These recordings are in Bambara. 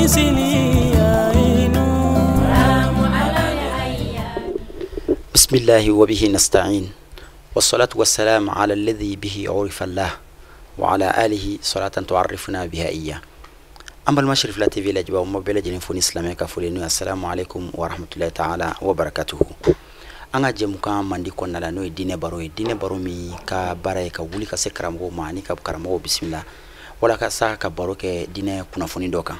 مثلي عين. بسم الله وبه نستعين، والصلاة والسلام على الذي به عرف الله وعلى آله صلاة تعرفنا بها إياه. An balima Cherifla TV lajɛbaaw, ma bɛɛ lajɛlen fo ni silamɛ ka foli n'o ye. Assalamu alaikum wa rahmatullahi ta'ala wa barakatuhu. An ka jɛmukan mandi kɔnɔna la, n'o ye diinɛ baro ye, diinɛ baro min ka baara ye ka wuli ka se karamɔgɔw ma ani ka karamɔgɔw bisimila walasa ka baro kɛ diinɛ kunnafoni dɔ kan.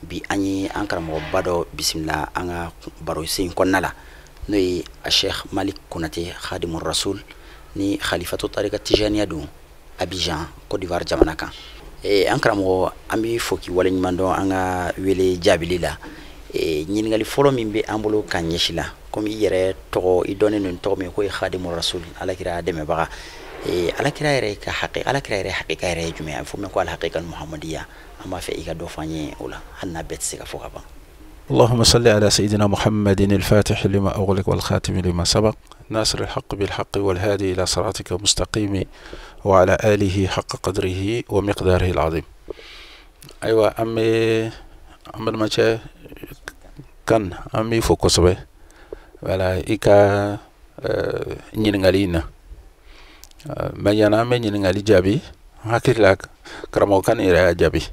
Bi an ye an karamɔgɔba dɔ bisimila an ka baro sen kɔnɔna la, n'o ye a Sheikh Malik Konate, Khadimur Rasul ni Khalifatu Tarika Tijaniya don Abidjan, Côte d'Ivoire jamana kan. An karamɔgɔ, an b'i fo k'i waleɲuman dɔn an ka wele jaabili la. Ɲininkali fɔlɔ min bɛ an bolo ka ɲɛsin la, komi i yɛrɛ tɔgɔ, i dɔnnen don tɔgɔ min k'o ye Khadimur Rasul, alakira dɛmɛbaga, alakira yɛrɛ ka hakɛ, alakira yɛrɛ hakika yɛrɛ ye jumɛn ye? A bɛ fɔ min ko alhakika muhamadiya, an b'a fɛ i ka dɔ fɔ an ye o la, hali n'a bɛɛ tɛ se ka fɔ ka ban. اللهم صل على سيدنا محمد الفاتح لما أغلق والخاتم لما سبق ناصر الحق بالحق والهادي إلى صراطك المستقيم وعلى آله حق قدره ومقداره العظيم. Ayiwa, an bɛ an balimakɛ kan, an b'i fo kosɛbɛ, wala i ka ɲininkali in na. Mɛ yanni an bɛ ɲininkali jaabi, n hakili la karamɔgɔ kan yɛrɛ y'a jaabi.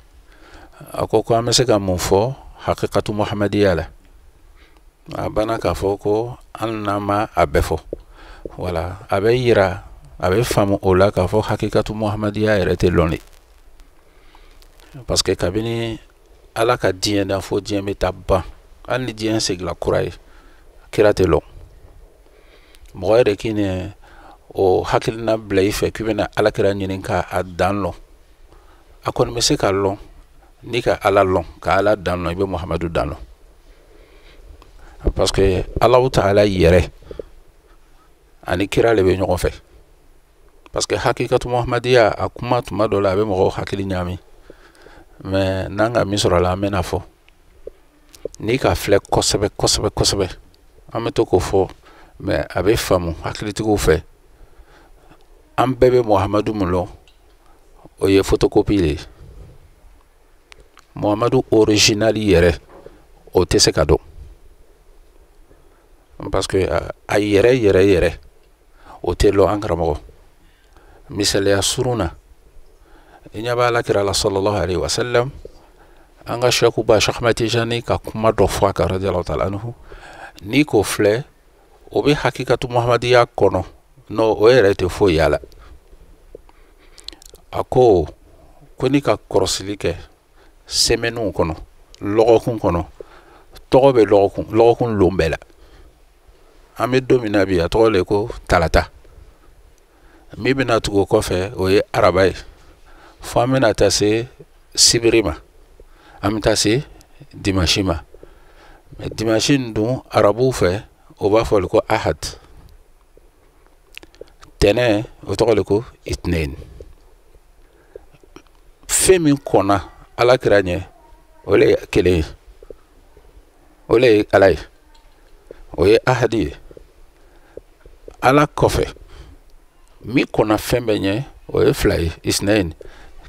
A ko ko an bɛ se ka mun fɔ hakikatu muhamadiya la? A banna k'a fɔ ko hali n'an ma a bɛɛ fɔ, wala a bɛ yira, a bɛ faamu o la k'a fɔ hakikatu muhamadiya yɛrɛ tɛ lɔn de, parce que kabini Ala ka diɲɛ dan fo diɲɛ bɛ taa ban, hali ni diɲɛ segila kura ye, kira tɛ lɔn. Mɔgɔ yɛrɛ k'i ni o hakilina bila i fɛ k'i bɛna alakira ɲini k'a dan lɔn, a kɔni bɛ se ka lɔn n'i ka Ala lɔn, ka Ala dan lɔn, i bɛ Muhamadu dan lɔn, parce que Alahu Taala yɛrɛ ani kira le bɛ ɲɔgɔn fɛ. Parce que hakikatu muhamadiya, a kuma tuma dɔ la a bɛ mɔgɔw hakili ɲaami, mais n'an ka min sɔrɔ a la, an bɛna fɔ n'i ka filɛ kosɛbɛ kosɛbɛ kosɛbɛ. An bɛ to k'o fɔ, mais a bɛ faamu hakilitigiw fɛ. An bɛɛ bɛ Muhamadu mun lɔn, o ye photocopie de ye. Muhamadu original yɛrɛ, o tɛ se ka dɔn, parce que a yɛrɛ yɛrɛ yɛrɛ, o tɛ lɔn. An karamɔgɔ, misaliya surun na, i ɲɛ b'a la kira la sallallahu alaihi wa sallam, an ka sɛkuba Cheikh Ahmed Tijani ka kuma dɔ fɔ a kan radiyallahu ta'ala anhu. N'i k'o filɛ, o bɛ hakikatu muhamadiya kɔnɔ, n'o o yɛrɛ tɛ foyi y'a la. A ko ko n'i ka kɔrɔsili kɛ semaines kɔnɔ, lɔgɔkun kɔnɔ, tɔgɔ bɛ lɔgɔkun lon bɛɛ la. An bɛ don min na bi, a tɔgɔ le ko talata, min bɛna tugu o kɔfɛ, o ye araba ye, fo an bɛna taa se sibiri ma, an bɛ taa se dimanche ma. Mais dimanche nin dun, arabuw fɛ, o b'a fɔ le ko ahad. Tɛnɛ, o tɔgɔ le ko itinain. Fɛn min kɔnna ala kira ɲɛ, o le ye kelen ye, o le ye Ala ye, o ye ahadi ye. Ala kɔfɛ, min kɔnna fɛn bɛɛ ɲɛ, o ye fila ye, isinayin.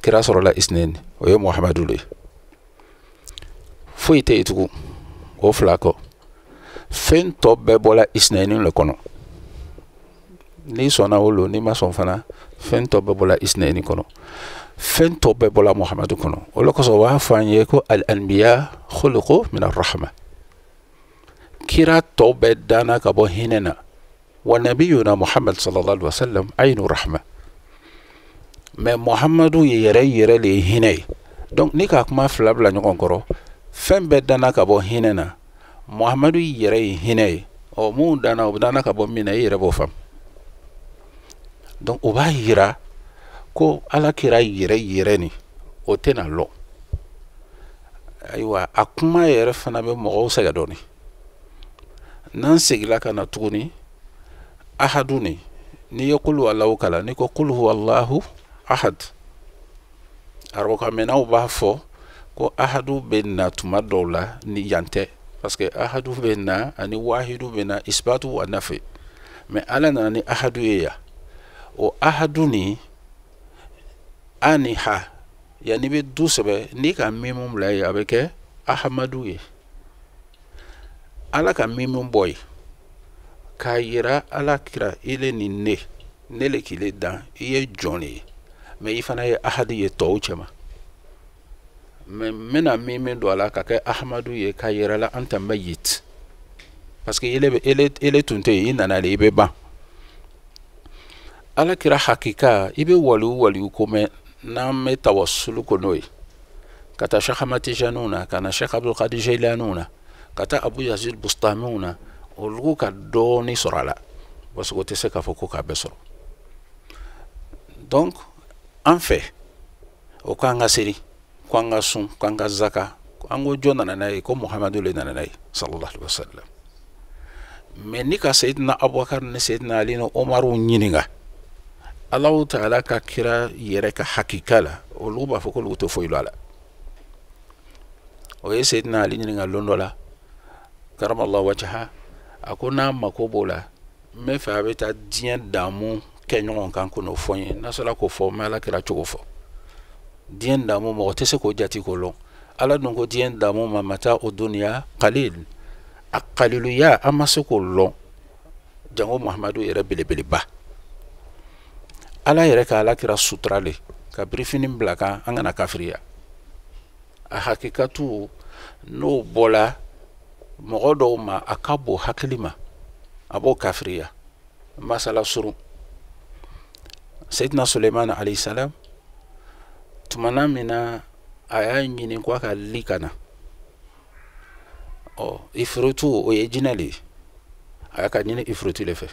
Kira sɔrɔla isinayin, o ye Muhamadu le ye. Foyi tɛ yen tugun o fila kɔ, fɛn tɔ bɛɛ bɔla isinayin le kɔnɔ. N'i sɔnna o lo, n'i ma sɔn fana, fɛn tɔ bɛɛ bɔla isinayin kɔnɔ, fɛn tɔ bɛɛ bɔla Muhamadu kɔnɔ. O le kosɔn o b'a fɔ an ye ko al anbiya khuliqu min arrahma, kira tɔ bɛɛ danna ka bɔ hinɛ na. Wa nabiyuna Muhammad sallallahu alaihi wasallam aynu rahma, mais Muhammadu yɛrɛ yɛrɛ le ye hinɛ ye. Donc n'i ka kuma fila bila ɲɔgɔn kɔrɔ, fɛn bɛɛ danna ka bɔ hinɛ na, Muhammadu yɛrɛ ye hinɛ ye. Ɔ, mun danna, o danna ka bɔ min na, i yɛrɛ b'o faamu. Donc o b'a yira ko ala kira yɛrɛ yɛrɛ nin, o tɛna lɔn. Ayiwa, a kuma yɛrɛ fana bɛ mɔgɔw sɛgɛn dɔɔni. N'an seginna ka na tuguni, ahadu nin, n'i ye kulu Alahu kalan, n'i ko kul huwa Allahu ahad, arabukanmɛnnaw b'a fɔ ko ahadu bɛ na tuma dɔw la ni yan tɛ, parce que ahadu bɛ na ani wahidu bɛ na isbatu wa nafi. Mais Ala nana ni ahadu ye yan. O ahadu ni a ni ha, yanni i bɛ du sɛbɛ, n'i ka mimu bila yen, a bɛ kɛ Ahamadu ye. Ala ka min bɔ ye k'a yira ala kira ile ni ne ne le k'ile dan, i ye jɔn de ye, mais i fana ye ahadi ye tɔw cɛma. Mais n bɛna min don a la ka kɛ Ahamadu ye k'a yira la anta mayyit, parce que ele tun tɛ yen, i nana de, i bɛ ban. Ala kira hakika i bɛ waliyu ko mɛn n'an bɛ tawasulu ko n'o ye ka taa Cheikh Ahmad Tijaniw na, ka na Cheikh Abdul Qadir Jailaniw na, ka taa Abu Yazid Bustamiw na, olu ka dɔɔni sɔrɔ a la, parce que o tɛ se k'a fɔ ko k'a bɛɛ sɔrɔ. Donc an fɛ o k'an ka seli, k'an ka sun, k'an ka zaka, an ko jɔn nana n'a ye? Ko Muhamadu le nana n'a ye sallallahu alaihi wa sallam. Mais ni ka Seyidina Abubakar ni Seyidina Ali ni Umaru ɲininka Alahu Taala ka kira yɛrɛ ka hakika la, olu b'a fɔ k'olu tɛ foyi lɔn a la. O ye Seyidina Ali ɲininka lon dɔ la, karamallahu wajha, a ko n'a mako b'o la, n bɛ fɛ a bɛ taa diɲɛ damu kɛ ɲɔgɔn kan ko n'o fɔ n ye, n'a sɔrɔ k'o fɔ n bɛ ala kira cogo fɔ. Diɲɛ damu mɔgɔ tɛ se k'o jate k'o lɔn. Ala dun ko diɲɛ damu ma mata o duniya qalil, a qaliluya an ma se k'o lɔn, jango Muhamadu yɛrɛ belebeleba. Ala yɛrɛ ka ala kira sutura le ka birifini bila kan an kana kafiriya. A hakikatu n'o bɔla mɔgɔ dɔw ma, a ka bon hakili ma, a b'o kafiriya. Masala surun, Seyidina Suleiman alayhi salam, tumana min na a y'a ɲini ko a ka li ka na, ɔ ifurutu o ye jinɛ le ye, a y'a ka ɲini ifurutu le fɛ.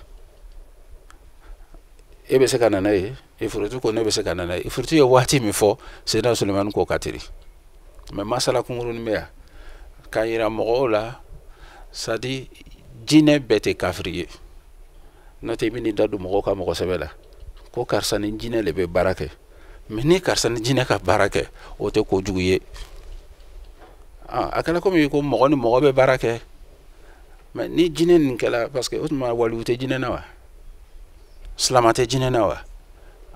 E bɛ se ka na n'a ye? Ifurutu ko ne bɛ se ka na n'a ye. Ifurutu ye waati min fɔ, Seyidina Suleiman k'o ka teli. Mais masala kunkurunin bɛ yan k'a yira mɔgɔw la, c'est à dire jinɛ bɛɛ tɛ kafiri ye. N'o tɛ i bɛ n'i da don mɔgɔw ka mɔgɔ sɛbɛ la ko karisa ni jinɛ de bɛ baara kɛ, mais ni karisa ni jinɛ ka baara kɛ, o tɛ kojugu ye. A kɛra komi ko mɔgɔ ni mɔgɔ bɛ baara kɛ, mais ni jinɛ nin kɛla, parce que o tuma waliyu tɛ jinɛ na wa, silama tɛ jinɛ na wa,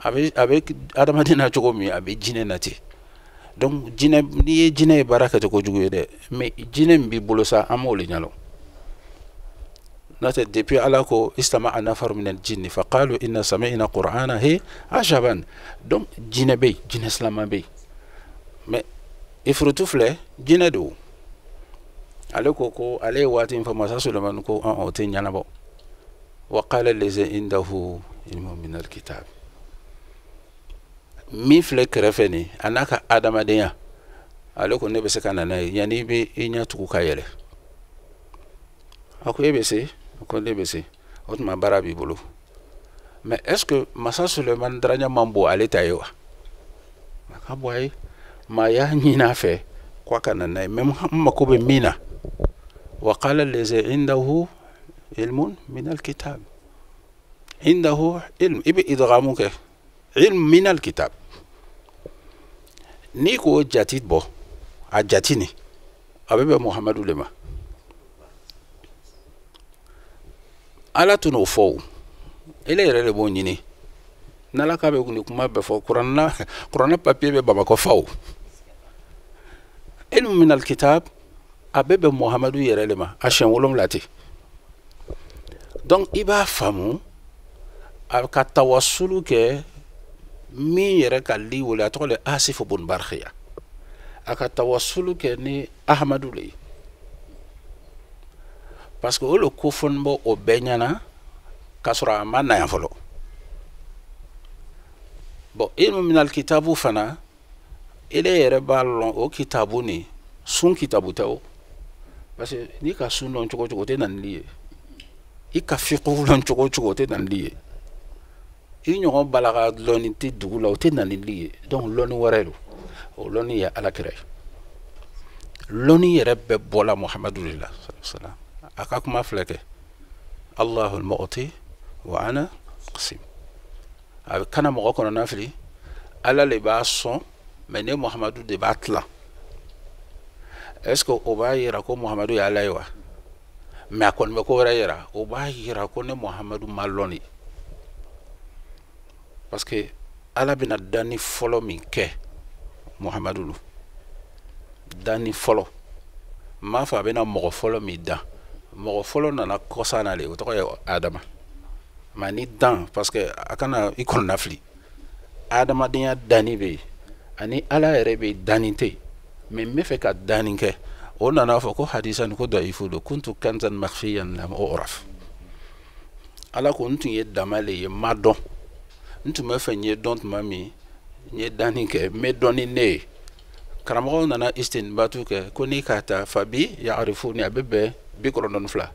a bɛ adamaden na cogo min, a bɛ jinɛ na ten. Donc jinɛ, n'i ye jinɛ ye baara kɛ tɛ kojugu ye dɛ, mais jinɛ min b'i bolo sa, an m'o le ɲɛdɔn. N'o tɛ depuis ala ko istama'a nafaru minal jinni fa qalu inna sami'na qur'ana he ajaban. Donc jinɛ bɛ yen, jinɛ silama bɛ yen, mais ifurutu filɛ jinɛ don. Ale ko ko ale ye waati min fɔ masa Sulemani ko o tɛ ɲɛnabɔ. Wa qala allazi indahu ilmun minal kitab, min filɛ kɛrɛfɛ nin a n'a ka adamadenya, ale ko ne bɛ se ka na n'a ye, yanni i bɛ i ɲɛ tugu ka yɛlɛ. A ko e bɛ se? A ko ne bɛ se. O tuma baara b'i bolo. Mais est ce que masa Sulemani daranya man bon ale ta ye wa? A ka bon a ye. Maa y'a ɲini a fɛ ko a ka na n'a ye, mais n mako bɛ min na. Wa qala allazi indahu ilmun min alkitab, indahu ilm, i bɛ idgamu kɛ ilm min alkitab. N'i k'o jati bɔ, a jati nin a bɛ bɛn Muhamadu le ma. Ala tun n'o fɔ o, ele yɛrɛ de b'o ɲini. N'ala k'a bɛ nin kuma bɛɛ fɔ, kuranna papier bɛ Bamakɔ fa o. Ilmu min alkitab a bɛ bɛn Muhamadu yɛrɛ de ma, a siɲɛ 7 ten. Donc i b'a faamu a ka tawasulu kɛ min yɛrɛ ka li wele, a tɔgɔ le Asifu bun Barkiya, a ka tawasulu kɛ ni Ahamadu le ye, parce que o le kofɔni bɔ o bɛɛ ɲɛna k'a sɔrɔ a ma na yan fɔlɔ. Bon, ilmu minal kitabu fana, ele yɛrɛ b'a lɔn o kitabu nin sun kitabu tɛ o, parce que n'i ka sun dɔn cogo o cogo, o tɛ na ni li ye. I ka fiqhu lɔn cogo o cogo, o tɛ na ni li ye. I ɲɔgɔn balaga lɔnni tɛ dugu la, o tɛ na ni li ye. Donc lɔnni wɛrɛ don, o lɔnni ye ala kira ye. Lɔnni yɛrɛ bɛɛ bɔla Muhamadu de la sallallahu. A ka kuma filɛ kɛ, Allahul mu'ti wa ana qasim. A bɛ kana mɔgɔ kɔnɔna fili, ala le b'a sɔn, mais ne Muhamadu de b'a tilan. Est ce que o b'a yira ko Muhamadu ye ala ye wa? Mais a kɔni bɛ ko wɛrɛ yira, o b'a yira ko ne Muhamadu ma lɔn de, parce que ala bɛna danni fɔlɔ min kɛ Muhamadu don, danni fɔlɔ. N m'a fɔ a bɛna mɔgɔ fɔlɔ min dan, mɔgɔ fɔlɔ nana kɔsa na le, o tɔgɔ ye Adama. Mais ni dan, parce que a kana i kɔnɔna fili, adamadenya danni bɛ yen ani Ala yɛrɛ bɛ danni tɛ yen. Mais n bɛ fɛ ka danni kɛ, o nana fɔ ko hadisa nin ko da'ifu don, kuntu kanzan makhfiyan lam uraf. Ala ko n tun ye dama le ye, ma dɔn, n tun bɛ fɛ n ye dɔn tuma min n ye danni kɛ, n bɛ dɔn ni ne ye. Karamɔgɔw nana istinbatu kɛ ko n'i k'a ta fabi ya'rifuni, a bɛ bɛn 92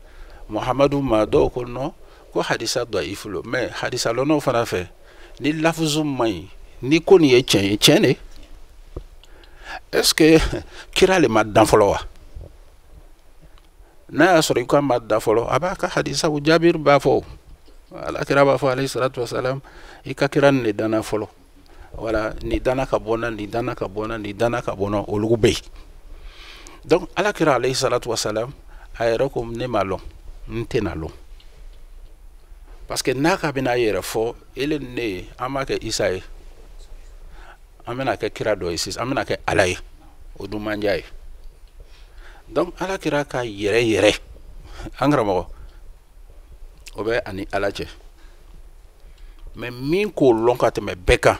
Muhamadu ma. Dɔw ko non, ko hadisa da'ifu lo. Mais hadisa lɔnnaw fana fɛ, ni lafuzu man ɲi, ni ko nin ye tiɲɛ ye, tiɲɛ de. Est ce que kira le ma dan fɔlɔ wa? N'a y'a sɔrɔ i ko a ma dan fɔlɔ, a b'a ka hadisaw, Jabir b'a fɔ, ala kira b'a fɔ alayhi salatu wasalam, i ka kira nin de danna fɔlɔ, wala nin danna ka bɔ n na, nin danna ka bɔ n na, nin danna ka bɔ n na, olu bɛ yen. Donc ala kira alayhi salatu wasalam a yɛrɛ ko ne ma lɔn, n tɛna lɔn, parce que n'a ka bɛna a yɛrɛ fɔ ele ni ne ye, an b'a kɛ Isa ye, an bɛna kɛ kira dɔ ye sisan, an bɛna kɛ Ala ye, o dun man diya ye. Donc ala kira ka yɛrɛ yɛrɛ, an karamɔgɔ, o bɛ ani Ala cɛ. Mais min k'o lɔn ka tɛmɛ bɛɛ kan,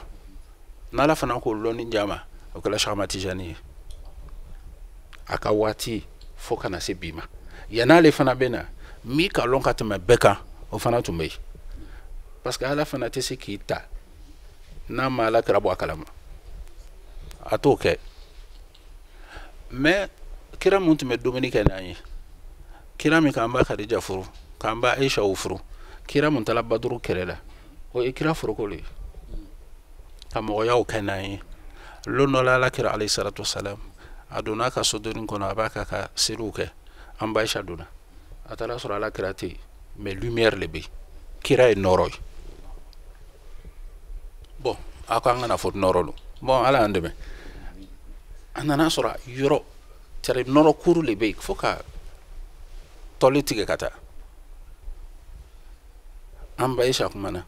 n'Ala fana k'o lɔn ni jama, o kɛra Cheikh Ahmad Tijani ye a ka waati fo ka na se bi ma. Yan'ale fana bɛ na, min ka lɔn ka tɛmɛ bɛɛ kan, o fana tun bɛ yen, parce que Ala fana tɛ se k'i ta n'a ma Ala kira bɔ a kalama, a t'o kɛ. Mais kira mun tun bɛ dumuni kɛ n'an ye, kira min k'an ba Khadija furu, k'an ba Aisha furu, kira mun taara Baduru kɛlɛ la, o ye kira foroko le ye ka mɔgɔyaw kɛ n'an ye. Lon dɔ la, Ala kira alayhi salatu wasalam a donna a ka sodonin kɔnɔ, a b'a ka seliw kɛ, an ba Aisha donna, a taara sɔrɔ Ala kira tɛ yen, mais lumière le bɛ yen, kira ye nɔɔrɔ ye. Bon, a ko an kana fɔ nɔɔrɔ don, bon Ala y'an dɛmɛ, a nana sɔrɔ yɔrɔ tɛrɛ nɔɔrɔ kuru le bɛ yen fo ka tɔli tigɛ ka taa. An ba Aisha kumana,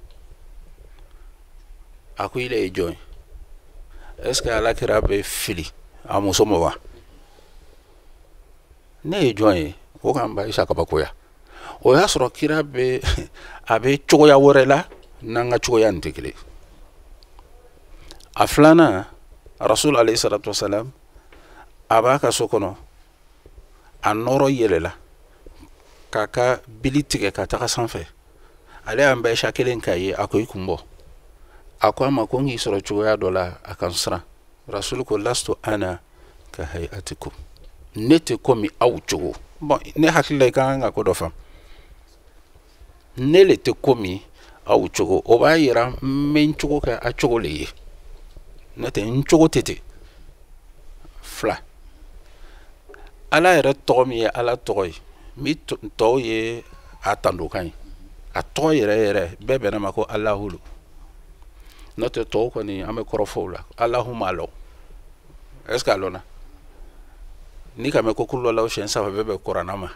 a ko ile ye jɔn ye? Est ce que Ala kira bɛ fili a muso ma wa? Ne ye jɔn ye? O k'an ba Aisha kabakoya. O y'a sɔrɔ kira bɛ a bɛ cogoya wɛrɛ la n'an ka cogoya nin tɛ kelen. A filanan, Rasul alayhi salatu wasalam a b'a ka so kɔnɔ, a nɔrɔ yɛlɛla k'a ka bili tigɛ ka taga sanfɛ. Ale y'an ba Aisha kelen k'a ye, a ko i kun bɔ. A ko a ma ko n k'i sɔrɔ cogoya dɔ la, a ka n siran. Rasul ko lastu ana ka hayatikum, ne tɛ komi aw cogo. Bon, ne hakili la i ka kan ka ko dɔ faamu, ne le tɛ komi aw cogo, o b'a yira n bɛ n cogo kɛ a cogo le ye, n'o tɛ n cogo tɛ ten. Fila, Ala yɛrɛ tɔgɔ min ye Ala tɔgɔ ye, min tɔw ye a tandokan ye, a tɔgɔ yɛrɛ yɛrɛ bɛɛ bɛnna ma ko Alahu lo. N'o tɛ tɔw kɔni an bɛ kɔrɔfɔw la, Alahu m'a lɔn, est ce que a lɔnna? N'i ka mɛn ko kulubaliw siɲɛ saba bɛɛ bɛ kuranna ma,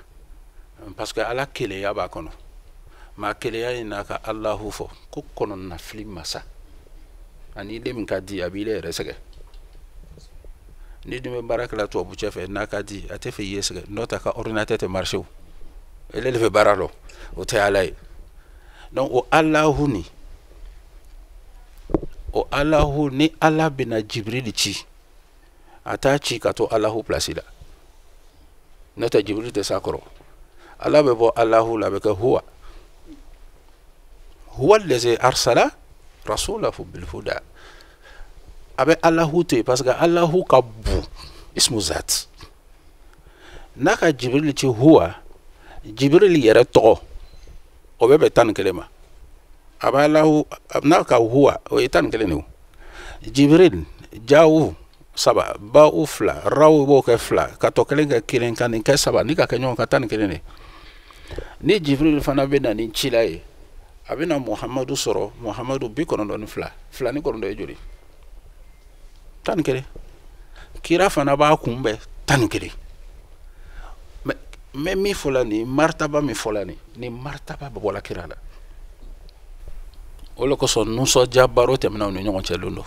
parce que Ala kelenya b'a kɔnɔ. Maa kelenya in n'a ka Alahu fɔ ko kɔnɔnafili masa, ani den min ka di a b'i yɛrɛ sɛgɛn. Ni dun bɛ baara kɛla tubabu cɛ fɛ, n'a ka di a tɛ fɛ i ye sɛgɛn, n'o tɛ a ka ordinateur tɛ marché o, ele de bɛ baara lɔ, o tɛ Ala ye. Donc o Alahu ni o Alahu ni Ala bɛna Jibril ci, a t'a ci ka to Alahu place la, n'o tɛ Jibril tɛ s'a kɔrɔ. Ala bɛ bɔ Alahu la, a bɛ kɛ huwa, huwa allazi arsala rasulahu bil huda. A bɛ Alahu to yen parce que Alahu ka bon, ismu zat. N'a ka Jibril ci huwa, Jibril yɛrɛ tɔgɔ o bɛ bɛn 11 ma. A bɛ Alahu n'a ka huwa o ye 11 de ye. Jibril jawu 3, bawu 2, rawu b'o kɛ 2, ka tɔ kelen kɛ 1, ka nin kɛ 3, ni ka kɛ ɲɔgɔn kan 11 de. Ni Jibril fana bɛ na ni cila ye, a bɛ na Muhamadu sɔrɔ, Muhamadu 92, 2 ni 9 ye joli? 11. Kira fana b'a kunbɛn 11. Mais n bɛ min fɔ la nin, martaba min fɔ la nin, nin martaba bɛ bɔla kira la. O de kosɔn nisɔndiya baro tɛmɛna u ni ɲɔgɔn cɛ don dɔ.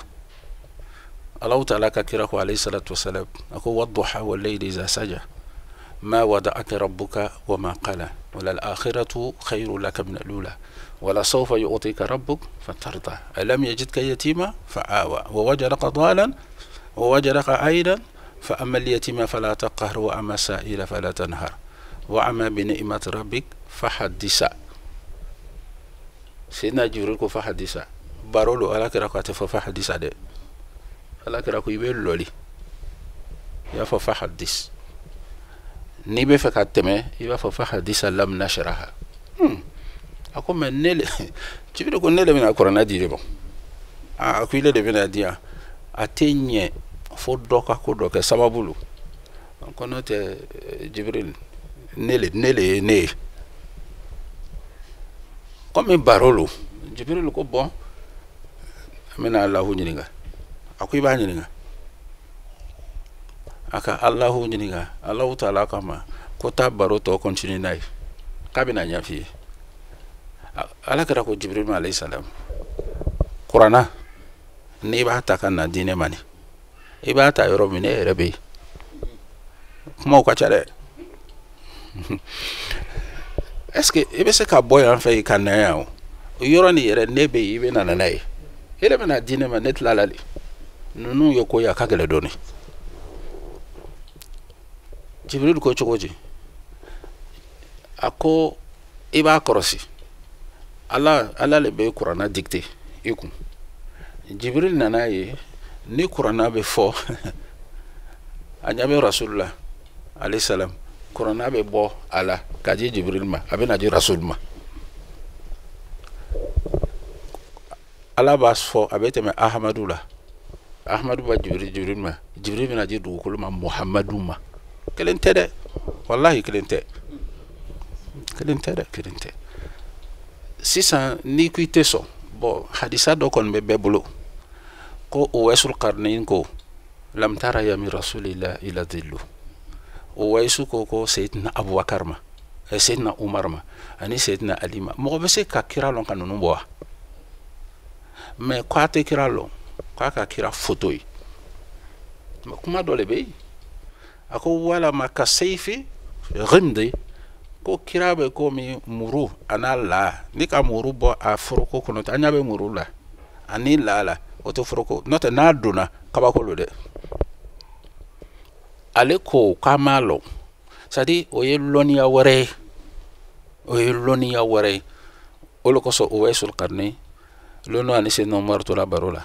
Alahu taala ka kira ko alayhi salatu wasalam, a ko wadduha wa layli iza saja Ma wada'aka rabbuka wa ma qala wala al-akhiratu khayru laka min al-ula wala sawfa yu'tika rabbuk fatarda alam yajidka yatima fa'awa wa wajadaka dalan wa wajadaka aidan fa amma al-yatima fala taqhar wa amma sa'ila fala tanhar wa amma bi ni'mati rabbik fahaddisa. Seydina Jibril ko fahaddisa baro lo ala kira ko a tɛ fɔ fahaddisa dɛ, ala kira ko i bɛ lɔli i b'a fɔ fahaddis, n'i bɛ fɛ ka tɛmɛ i b'a fɔ fahaddisa lam nashraha. A ko mɛ ne le Jibril ko ne de bɛna kuranɛ di de bɔ, a ko ile de bɛna di yan, a tɛ ɲɛ fo dɔ ka ko dɔ kɛ sababu lo, ko n'o tɛ Jibril ne le ye ne ye komi baro lo. Jibril ko bɔn an bɛna Alahu ɲininka, a ko i b'a ɲininka, a ka Alahu ɲininka, Alahu taala kama ko taa baro tɔ continue n'a ye k'a bɛna ɲɛf'i ye. Ala kɛra ko Jibril ma alayhi salam, kuranna n'i b'a ta ka na di ne ma nin, i b'a ta yɔrɔ min ne yɛrɛ bɛ yen, kumaw ka ca dɛ. Est-ce que i bɛ se ka bɔ yan fɛ ka na yan o yɔrɔ nin yɛrɛ ne bɛ yen i bɛ na n'a ye, e de bɛna di ne ma ne tilala de, ninnu ye ko ye a ka gɛlɛn dɔɔnin. Jibril ko cogo di? A ko i b'a kɔlɔsi, ala le bɛ kuranna dicté i kun. Jibril nana ye ni kuranna bɛ fɔ a ɲɛ bɛ Rasulula alayhi salam, kuranna bɛ bɔ a la k'a di Jibril ma, a bɛ na di Rasul ma. Ala b'a fɔ a bɛ tɛmɛ Ahamadu la, Ahamadu b'a Jibril ma, Jibril bɛna di dugukolo ma Muhamadu ma. Kelen tɛ dɛ, walahi kelen tɛ, kelen tɛ dɛ, kelen tɛ. Sisan n'i ko i tɛ sɔn, bɔn hadisa dɔ kɔni bɛ bɛɛ bolo ko Uwaisul Qarnayn ko lam tara ya min rasulillah ila dhillu. Uwaisu ko ko Seydina Abubakar ma, Seydina Umar ma ani Seydina Ali ma, mɔgɔ bɛ se ka kira lɔn ka ninnu bɔ wa? Mɛ k'a tɛ kira lɔn, k'a ka kira foto ye. Mɛ kuma dɔ de bɛ yen, a ko walama ka seifi ghimdi, ko kira bɛ komi muru a n'a la, ni ka muru bɔ a foroko kɔnɔ, an ɲɛ bɛ muru la ani la la, o tɛ foroko, n'o tɛ n'a donna kabako lo dɛ. Ale ko k'a m'a lɔn, c'est à dire o ye lɔnniya wɛrɛ ye, o ye lɔnniya wɛrɛ ye. O de kosɔn Uwaisul Qarnayn lon dɔ ani Seydina Umar tora baro la,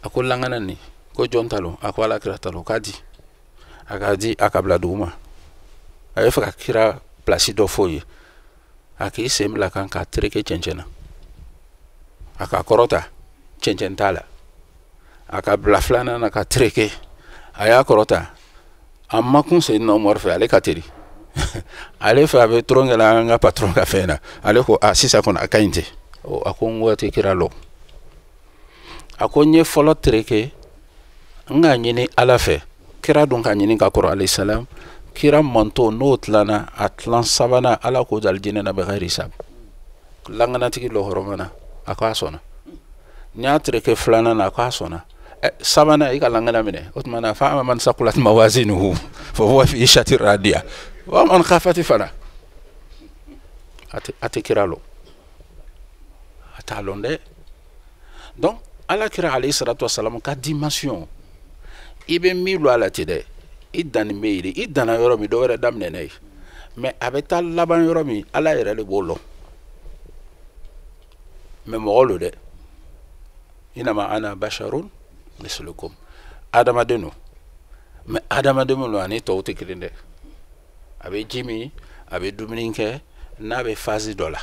a ko langana nin ko jɔn ta lo? A ko ala kira ta lo. K'a di, a k'a di, a ka bila duguma. A bɛ fɛ ka kira place dɔ f'o ye, a k'i sen bila kan k'a tereke cɛncɛn na, a k'a kɔrɔta cɛncɛn t'a la, a ka bila filanan na ka tereke, a y'a kɔrɔta, a ma kun Seydina Umar fɛ, ale ka teri ale fɛ a bɛ tulonkɛ la an ka patron ka fɛn na, ale ko a sisan kɔni a ka ɲi ten. A ko n ko tɛ kira lɔn, a ko n ye fɔlɔ tereke, n k'a ɲini ala fɛ, kira dun ka ɲini ka kɔrɔ alayhi salam, kira manto n'o tilanna a tilan sabanan ala k'o dali jinɛ na bɛ hisab, langanatigi lɔhɔrɔma na, a ko a sɔnna. N y'a tereke filanan na, a ko a sɔnna. Sabanan i ka langana minɛ, o tuma na fa ama man saqulat mawazinuhu fa huwa fi ishati radiya wa man khafati fana. A tɛ kira lɔn, a t'a lɔn dɛ. Donc ala kira alayhi salatu wasalam ka dimension i bɛ min lɔ a la ten dɛ, i danni bɛ yen de, i danna yɔrɔ min dɔ wɛrɛ daminɛ n'a ye, mɛ a bɛ taa laban yɔrɔ min ala yɛrɛ de b'o lɔn. Mɛ mɔgɔ lo dɛ, inama ana basharun mislukum, adamaden don, mɛ adamaden min don ani tɔw tɛ kelen dɛ. A bɛ ji min, a bɛ dumuni kɛ, n'a bɛ phase dɔ la,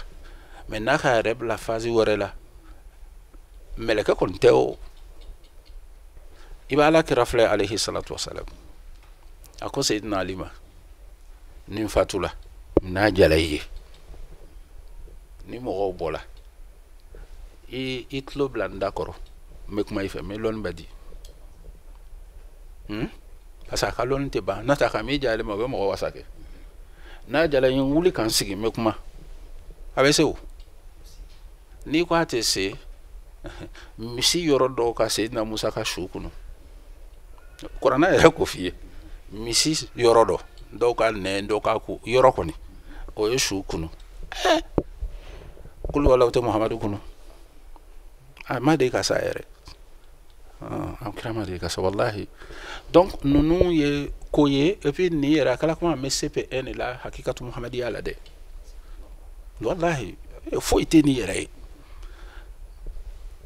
mɛ n'a ka yɛrɛ bila phase wɛrɛ la, mɛlɛkɛ kɔni tɛ o. I bɛ ala kira filɛ alayhi salatu wasalam, a ko Seydina Ali ma, ni n fatula n'a jala i ye, ni mɔgɔw bɔla i tulo bila n da kɔrɔ, n bɛ kuma i fɛ, n bɛ lɔnni bɛ di, parce que a ka lɔnni tɛ ban, n'o tɛ a ka min jalen ma o bɛ mɔgɔ wasa kɛ, n'a jala n ye wuli ka n sigi n bɛ kuma, a bɛ se o. N'i ko a tɛ se, misi yɔrɔ dɔw ka Seydina Musa ka su kɔnɔ, kuranna yɛrɛ ko f'i ye, misi yɔrɔ dɔ Dɔw ka nɛn, dɔw ka ku yɔrɔ kɔni o ye su kunu. Kulu wala o tɛ Muhamadu kunu, a ma deli ka sa yɛrɛ, an kira ma deli ka sa walahi. Donc ninnu ye ko ye. Et puis nin yɛrɛ a kɛla kuma an bɛ CP1 de la hakikatu muhamadiya la dɛ, walahi foyi tɛ nin yɛrɛ ye.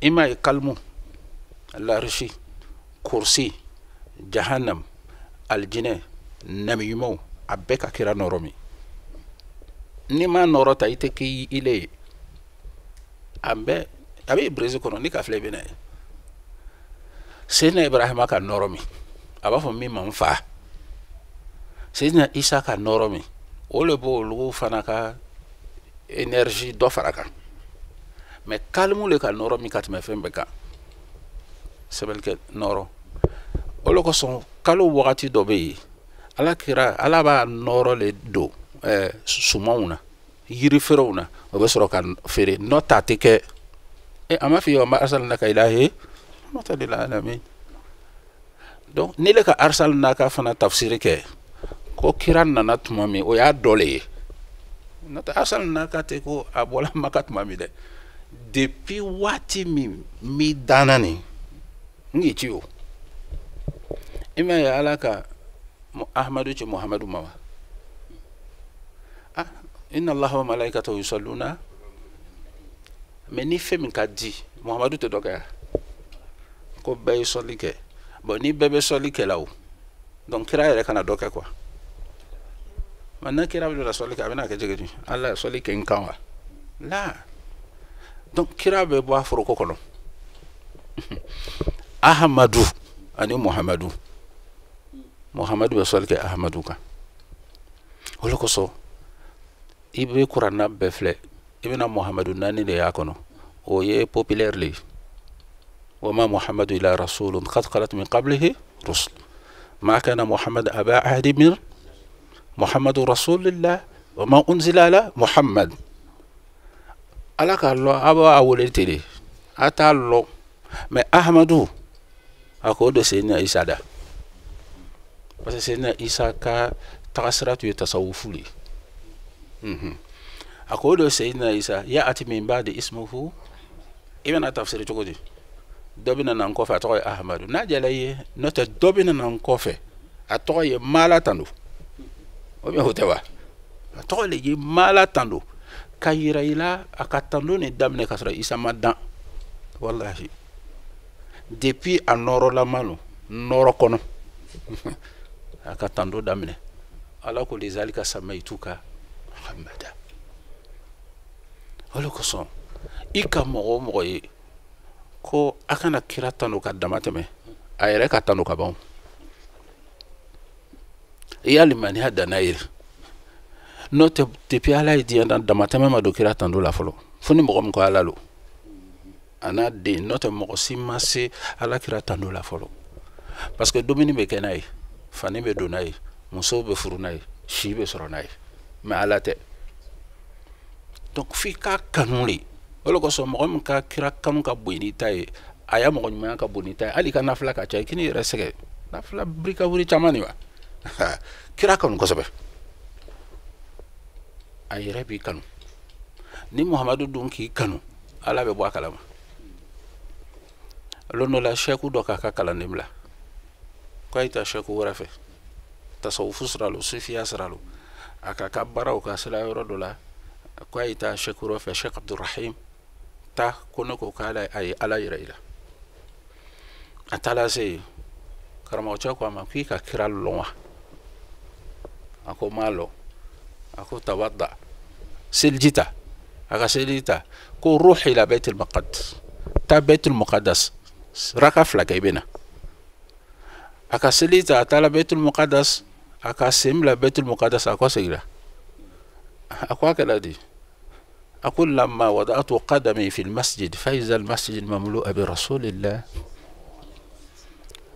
I m'a ye kalimu, larisi, kursi, jahannam, alijinɛ, namiɲumanw, a bɛɛ ka kira nɔrɔ min. N'i ma nɔrɔ ta i tɛ k'i ile ye. A bɛɛ a bɛ brésil kɔnɔ, n'i ka filɛ i bɛ na ye. Seydina Ibrahima ka nɔrɔ min, a b'a fɔ min ma n fa. Seydina Isa ka nɔrɔ min, o le b'olu fana ka énergie dɔ fara kan. Mais kalimu le ka nɔrɔ min ka tɛmɛ fɛn bɛɛ kan, sɛbɛnnikɛ nɔrɔ. O le kosɔn kalo wagati dɔ bɛ yen, ala kira ala b'a nɔrɔ le don sumanw na, yirifeerew na, o bɛ sɔrɔ ka feere. Nɔ ta tɛ kɛ. A ma f'i ye wa ma arsalnaka ilahi rahmatan lil alamin. Donc ni le ka arsalnaka fana tafsiri kɛ ko kira nana tuma min, o y'a dɔ le ye. N'o tɛ arsalnaka tɛ ko a bɔla Maka tuma min dɛ, depuis waati min mi danna nin n k'i ci o. I m'a ye ala ka Ahmadu ci Muhamadu ma wa? Ah, inna Allaha wa malaikatahu yusalluna. Mais ni fɛn min ka di Muhamadu tɛ dɔ kɛ yan ko bɛɛ ye sɔli kɛ. Bon, ni bɛɛ bɛ sɔli kɛ la o, donc kira yɛrɛ kana dɔ kɛ quoi. Maintenant kira bɛ na sɔli kɛ, a bɛna kɛ cogo di? Ala sɔli kɛ n kan wa? La. Donc kira bɛ bɔ a foroko kɔnɔ. Ahamadu ani Muhamadu, Muhamadu bɛ sɔli kɛ Ahamadu kan. O de kosɔn i bɛ kuranna bɛɛ filɛ, i bɛna Muhamadu naani de y'a kɔnɔ, o ye populaire le ye. Wa ma Muhamadu ila rasulun qad khalat min qablihi rusul, ma kana Muhammad aba ahadi min Muhammadu rasulillah wa ma unzila ala Muhammad. Ala k'a lɔn a b'a wele ten de, a t'a lɔn. Mais Ahamadu a k'o don Seydina Isa da, parce que Seydina Isa ka tagasira tun ye tasawufu le ye. A k'o don Seydina Isa ya'ati min ba'di ismuhu. I bɛna tafsiri cogo di? Dɔ bɛna na n kɔfɛ, a tɔgɔ ye Ahamadu. N'a jala i ye, n'o tɛ dɔ bɛna na n kɔfɛ, a tɔgɔ ye Mala Tando. O bɛ o tɛ wa? A tɔgɔ le ye Mala Tando. Ka yira i la a ka tando nin daminɛ ka sɔrɔ Isa ma dan. Walahi depuis a nɔrɔlama lo, nɔrɔ kɔnɔ a ka tando daminɛ. Ala ko lizalika samaituka Muhammada. O de kosɔn i ka mɔgɔ o mɔgɔ ye ko a kana kira tando ka dama tɛmɛ, a yɛrɛ ka tando ka ban. I y'a limaniya dan n'a ye. N'o tɛ depuis ala ye diɲɛ dan, damatɛmɛ ma don kira tando la fɔlɔ, fo ni mɔgɔ min ko ala lo a n'a den. N'o tɛ mɔgɔ si ma se ala kira tando la fɔlɔ, parce que dumuni bɛ kɛ n'a ye, fani bɛ don n'a ye, musow bɛ furu n'a ye, si bɛ sɔrɔ n'a ye, mais ala tɛ. Donc f'i k'a kanu de. O de kosɔn mɔgɔ min ka kira kanu ka bon n'i ta ye, a y'a mɔgɔ ɲumanya ka bon n'i ta ye, hali i ka nafila ka ca, i k'i yɛrɛ sɛgɛn nafila birika wuri caman nin wa. Kira kanu kosɛbɛ, a yɛrɛ b'i kanu. Ni Muhamadu dun k'i kanu, ala bɛ bɔ a kalama. Lon dɔ la sɛku dɔ k'a ka kalanden bila k'a y'i ta sɛku wɛrɛ fɛ, tasawufu sira lo, sufiya sira lo, a k'a ka baaraw ka sira yɔrɔ dɔ la, k'a y'i ta sɛku wɛrɛ fɛ, Sɛk Abdurahim ta ko ne ko k'ala a ye ala yira i la. A taara se yen, karamɔgɔcɛ ko a ma k'i ka kira lɔn wa? A ko m'a lɔn. A ko tawadda, seliji ta. A ka seliji ta, ko ruh ila baitul maqaddas, taa baitul muqaddas raka fila kɛ i bɛ na. A ka seliji ta, a taara baitul muqaddas, a ka sen bila baitul muqaddas, a kɔ seginna. A ko a kɛra di? A ko lamma wada'tu qadami fil masjid fa iza al masjid mamlu'a bi rasulillah.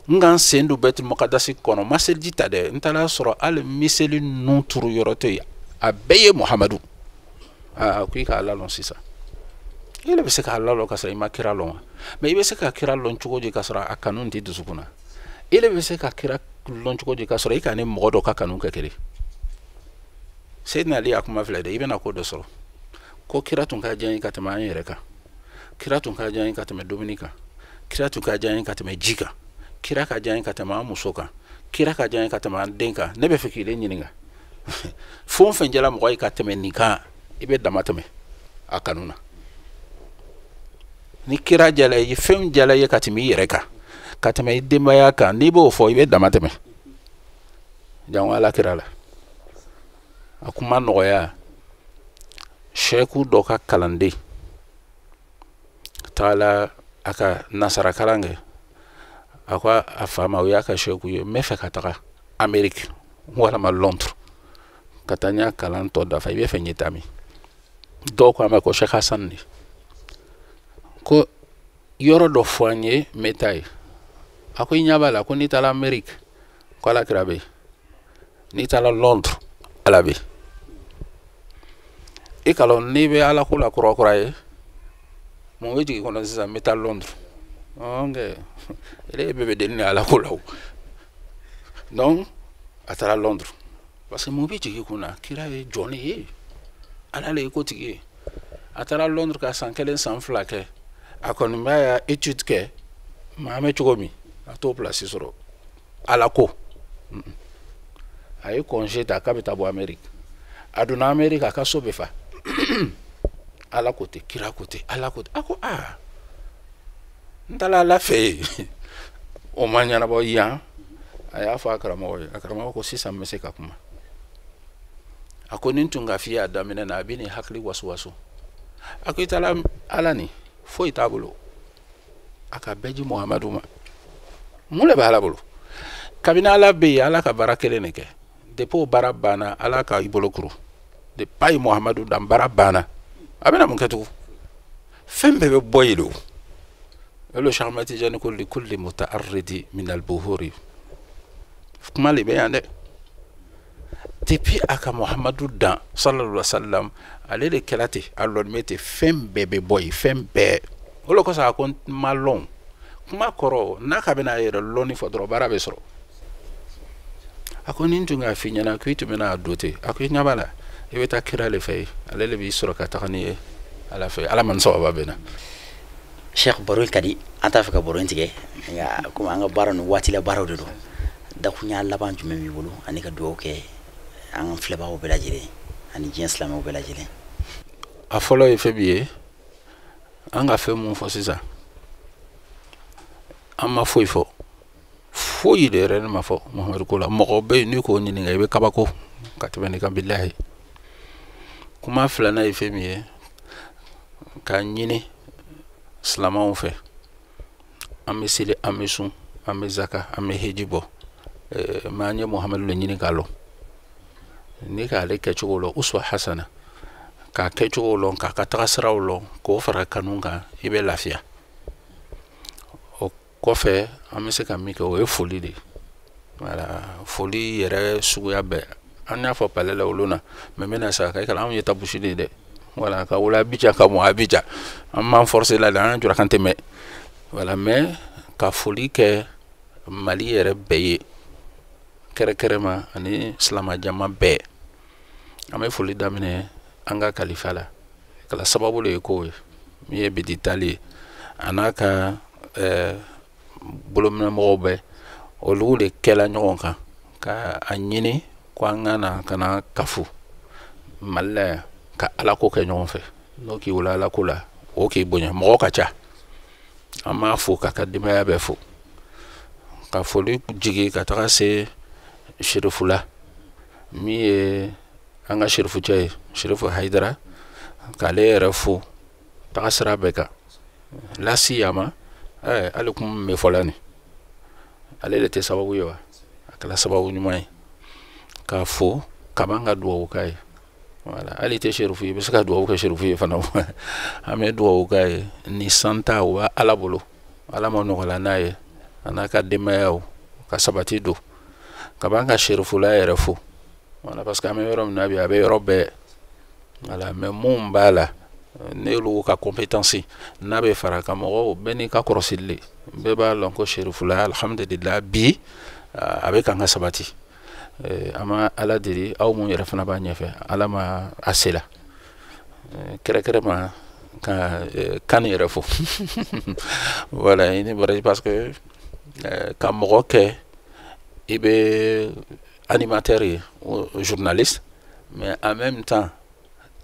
N ka n sen don baitul muqaddas kɔnɔ, ma seliji ta dɛ, n taara sɔrɔ hali miseli nun turu yɔrɔ tɛ yen, a bɛɛ ye Muhamadu. Aa, ko i ka ala lɔn sisan. I yɛrɛ bɛ se k'a ala lɔn ka sɔrɔ i ma kira lɔn wa? Mais i bɛ se ka kira lɔn cogo di ka sɔrɔ a kanu t'i dusukun na? I yɛrɛ bɛ se ka kira lɔn cogo di ka sɔrɔ i ka ni mɔgɔ dɔ ka kanu kɛ kelen? Seydina Ali y'a kuma filɛ dɛ, i bɛna ko dɔ sɔrɔ ko kira tun ka diya n ye ka tɛmɛ an yɛrɛ kan, kira tun ka diya n ye ka tɛmɛ dumuni kan, kira tun ka diya n ye ka tɛmɛ ji kan, kira ka diya n ye ka tɛmɛ an muso kan, kira ka diya n ye ka tɛmɛ an den kan. Ne bɛ fɛ k'i de ɲininka, fɛn o fɛn jala mɔgɔ ye ka tɛmɛ nin kan, i bɛ dama tɛmɛ a kanu na. Ni kira jala i ye, fɛn jala i ye ka tɛmɛ i yɛrɛ kan, ka tɛmɛ i denbaya kan, n'i b'o fɔ i bɛ dama tɛmɛ. Jango ala kira la. A kuma nɔgɔya, sɛku dɔ ka kalanden taala a ka nasara kalan kɛ, a ko a fa ma, o y'a ka sɛku ye, n bɛ fɛ ka taga Amérique walama Londres ka taa n y'a kalan tɔ dafa, i bɛ fɛ n ye taa min? Dɔw ko a ma ko Cheikh Hassan de ko yɔrɔ dɔ fɔ an ye, n bɛ taa yen. A ko i ɲɛ b'a la ko n'i taara Amérique ko ala kira bɛ yen, n'i taara Londres ala bɛ yen. I ka lɔn n'i bɛ ala ko la kura kura ye, mun bɛ jigin kɔnɔ sisan? N bɛ taa Londres. Ok, ele bɛɛ bɛ deli ni ala ko la o. Donc a taara Londres parce que mun bɛ jigin kun na, kira ye jɔn de ye, ala le ye kotigi ye. A taara Londres ka san 1 san 2 kɛ, a kɔni b'a ya étude kɛ, maa bɛ cogo min a t'o place sɔrɔ ala ko. A ye congé ta k'a bɛ taa bɔ Amérique. A donna Amérique, a ka so bɛ fa. Ala ko ten, kira ko ten, ala ko ten. A ko aa, n taara ala fɛ yen, o ma ɲɛnabɔ yan. A y'a fɔ a karamɔgɔ ye, a karamɔgɔ ko sisan n bɛ se ka kuma. A ko ni n tun ka f'i ye a daminɛ na, a bɛ nin hakili waso waso. A ko i taara ala nin foyi t'a bolo, a ka bɛɛ di Muhamadu ma. Mun de bɛ ala bolo? Kabini ala bɛ yen, ala ka baara kelen de kɛ. Depuis o baara banna, ala ka i bolo kuru. Depuis a ye Muhamadu dan, baara banna. A bɛna mun kɛ tugun? Fɛn bɛɛ bɛ bɔ yen de o. Olu Cheikh Ahmed Tidiane ko li kulli muta'arridi min al-buhuri. Kuma le bɛ yan dɛ. Depuis a ka Muhamadu dan sallallahu alaihi wa sallam, ale de kɛra ten, a lɔnni bɛ ten, fɛn bɛɛ bɛ bɔ yen, fɛn bɛɛ. O de kosɔn a ko n ma lɔn. Kuma kɔrɔ n'a ka bɛna a yɛrɛ lɔnni fɔ dɔrɔn, baara bɛ sɔrɔ. A ko ni n tun k'a f'i ɲɛna k'i tun bɛna a don ten, a ko i ɲɛ b'a la, i bɛ taa kira le fɛ yen, ale de b'i sɔrɔ ka taga n'i ye ala fɛ. Ala ma ni sababa bɛ na. Cheikh, baro in ka di, an t'a fɛ ka baro in tigɛ, nka komi an ka baara ninnu waati la baaraw de don, dakunya laban jumɛn b'i bolo ani ka dugawu kɛ an filɛbagaw bɛɛ lajɛlen ani diɲɛ silamɛw bɛɛ lajɛlen? A fɔlɔ ye fɛn min ye, an ka fɛn mun fɔ sisan, an ma foyi fɔ, foyi de yɛrɛ ne ma fɔ Muhamadu ko la. Mɔgɔ bɛ yen n'i k'o ɲininka, i bɛ kabako ka tɛmɛ nin kan, bilahi. Kuma filanan ye fɛn min ye, k'a ɲini silamɛw fɛ, an bɛ seli, an bɛ sun, an bɛ zaka, an bɛ heji bɔ, mɛ an ye Muhamadu de ɲini k'a lɔn. N'i k'ale kɛcogo lɔn, uswa hasana, k'a kɛcogo lɔn, k'a ka taga siraw lɔn, k'o fara kanu kan, i bɛ lafiya. O kɔfɛ an bɛ se ka min kɛ, o ye foli de ye. Voilà, foli yɛrɛ suguya bɛɛ. An y'a fɔ palais la olu na, mɛ n bɛna sa ka anw ye tabusi de ye dɛ. Voilà, ka wolo Abidjan, ka mɔ Abidjan, an m'an forcer la dɛ, an jɔra kan tɛ mɛn. Voilà, mais ka foli kɛ Mali yɛrɛ bɛɛ ye kɛrɛkɛrɛma ani silamɛjama bɛɛ. An bɛ foli daminɛ an ka kalifa la, kala sababu de ye ko ye min ye Bidi Tali ye, a n'a ka bolominɛmɔgɔw bɛɛ, olu de kɛla ɲɔgɔn kan ka a ɲini ko an ka na ka na kafu Mali la yan ka ala ko kɛ ɲɔgɔn fɛ. N'o k'i wolo ala ko la, o k'i bonya, mɔgɔ ka ca. An b'a fo k'a ka denbaya bɛɛ fo, ka foli jigin ka taga se Serifu la, min ye an ka Serifu cɛ ye, Serifu Hayidara, k'ale yɛrɛ fo taga sira bɛɛ kan. Lasiyama, hali kuma min bɛ fɔla nin, ale de tɛ sababu ye wa? A kɛra sababu ɲuman ye k'a fo, ka ban ka dugawu k'a ye. Voilà, hali tɛ Serifu ye, i bɛ se ka dugawu kɛ Serifu ye fana. An bɛ dugawu k'a ye ni santa o b'a ala bolo, ala ma nɔgɔya n'a ye, a n'a ka denbayaw ka sabati don. Ka ban ka Serifula yɛrɛ fo. Voilà, parce que an bɛ yɔrɔ min na bi, a bɛ yɔrɔ bɛɛ. Voilà, mais mun b'a la, n'olu ka compétence n'a bɛ fara kan, mɔgɔw bɛɛ n'i ka kɔrɔsili de, bɛɛ b'a lɔn ko Serifula alhamdulillah bi a bɛ kan ka sabati. An ma Ala deli aw mun yɛrɛ fana b'a ɲɛfɛ, Ala ma a se la kɛrɛkɛrɛ ma ka kan yɛrɛ fo. Voilà, i ni baraji, parce que ka mɔgɔ kɛ i bɛ animateur ye, journaliste, mais en même temps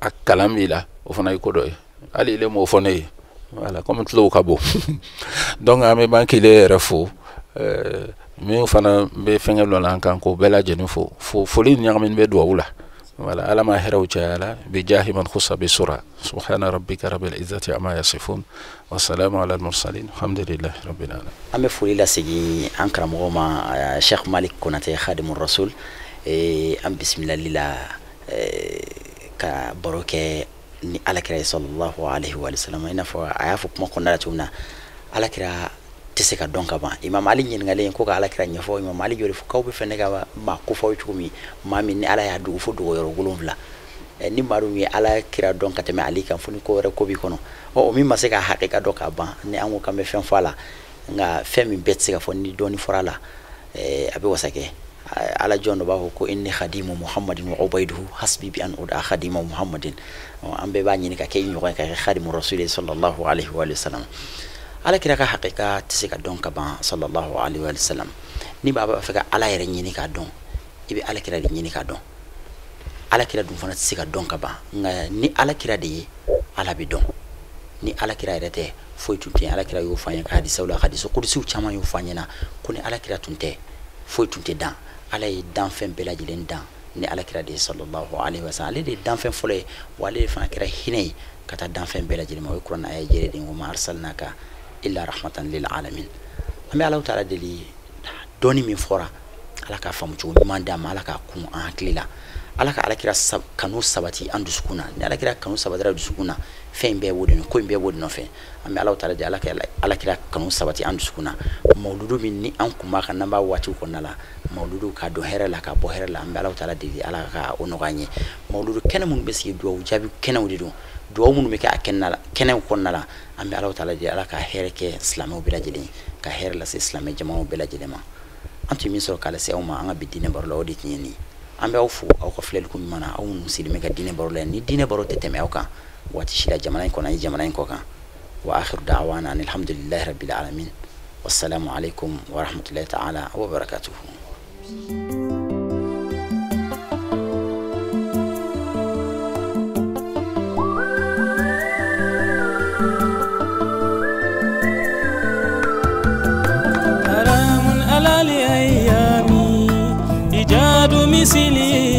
a kalan b'i la, o fana ye ko dɔ ye. Hali ile m'o fɔ ne ye. Voilà, comme tulow ka bon. Donc an bɛ ban k'ile yɛrɛ fo, min fana bɛ fɛnkɛ dɔ la an kan, k'o bɛɛ lajɛlen fo. Fo foli ɲagaminen bɛ duwawu la. Voilà, Ala ma hɛrɛw caya la bi jahi man khussa bi sura. Subhana rabbika rabbil izzati amma yasifun wa salamu ala al mursalin, alhamdulillahi rabbil alamin. An bɛ foli lasegin an karamɔgɔ ma, Cheikh Malik Konate Khadimur Rasul. An bisimilali la ka baro kɛ ni Alakira ye sallallahu alaihi wa sallam. I n'a fɔ a y'a fɔ kuma kɔnɔna la cogo min na, Alakira tɛ se ka dɔn ka ban. Imam Ali ɲininkalen ko ka Alakira ɲɛfɔ, Imam Ali y'o de fɔ k'aw bɛ fɛ ne ka maa ko fɔ aw ye cogo min, maa min ni Ala y'a dogo fo dogo yɔrɔ 7, ni maa dun ye Alakira dɔn ka tɛmɛ Ali kan, fo ni ko wɛrɛ ko b'i kɔnɔ, ɔ o min ma se ka hakika dɔn ka ban, ni an ko k'an bɛ fɛn fɔ a la, nka fɛn min bɛɛ tɛ se ka fɔ, ni dɔɔni fɔra a la, a bɛ wasa kɛ. Ala jɔn dɔ b'a fɔ ko inni khadimu Muhammadin wa ubayduhu hasbi bi an uda khadima Muhammadin. An bɛɛ b'a ɲini ka kɛ i ɲɔgɔn ye, ka kɛ khadimu rasuli sallallahu alaihi wa sallam. Alakira ka hakika tɛ se ka dɔn ka ban sallallahu alaihi wa sallam. Ni b'a fɛ ka Ala yɛrɛ ɲini k'a dɔn, i bɛ Alakira de ɲini k'a dɔn. Alakira dun fana tɛ se ka dɔn ka ban, nka ni Alakira de ye, Ala bɛ dɔn. Ni Alakira yɛrɛ tɛ, foyi tun tɛ yen. Alakira y'o fɔ an ye ka hadisaw la, hadisu kudusiw caman y'o fɔ an ɲɛna ko ni Alakira tun tɛ, foyi tun tɛ dan. Ala ye danfɛn bɛɛ lajɛlen dan ni Alakira de ye sallallahu alaihi wa sallam. Ale de ye danfɛn fɔlɔ ye, wa ale de fana kɛra hinɛ ye ka taa danfɛn bɛɛ lajɛlen ma. O ye kuranɛ aya jɛlen de ye, wa ma arsalnaka illa rahmatan lil alamin. An bɛ Alahu taala deli, dɔɔni min fɔra, Ala k'a faamu cogo ɲuman d'an ma, Ala k'a kun an hakili la, Ala ka Alakira kanu sabati an dusukun na. Ni Alakira kanu sabatira dusukun na, fɛn in bɛɛ b'o de nɔ, ko in bɛɛ b'o de nɔfɛ. An bɛ Alahu taala deli, Ala ka Alakira kanu sabati an dusukun na. Mawuludu min ni an kun b'a kan, n'an b'a waatiw kɔnɔna la, mawuludu k'a don hɛrɛ la, k'a bɔ hɛrɛ la, an bɛ Alahu taala deli, Ala ka o nɔgɔya an ye. Mawuludu kɛnɛ minnu bɛ sigi, duwawu jaabi kɛnɛw de don, duwawu minnu bɛ kɛ a kɛnɛw kɔnɔna la, an bɛ Alahu taala deli, Ala ka hɛrɛ kɛ silamɛw bɛɛ lajɛlen, ka hɛrɛ lase silamɛ jamanaw bɛɛ lajɛlen ma. An tun ye min sɔrɔ k'a lase aw ma an ka bi diinɛ baro la, o de tun ye nin ye. An bɛ aw fo aw ka filɛliko ɲuman na, aw minnu sigilen bɛ ka diinɛ baro la. Ni diinɛ baro tɛ tɛmɛ aw kan waati si la, jamana in kɔnɔ ani jamana in kɔ kan. Wa akhiru da'wana alhamdulillahi rabbil alamin, wassalamu alaikum wa rahmatullahi ta'ala wa barakatuhu. مثلي.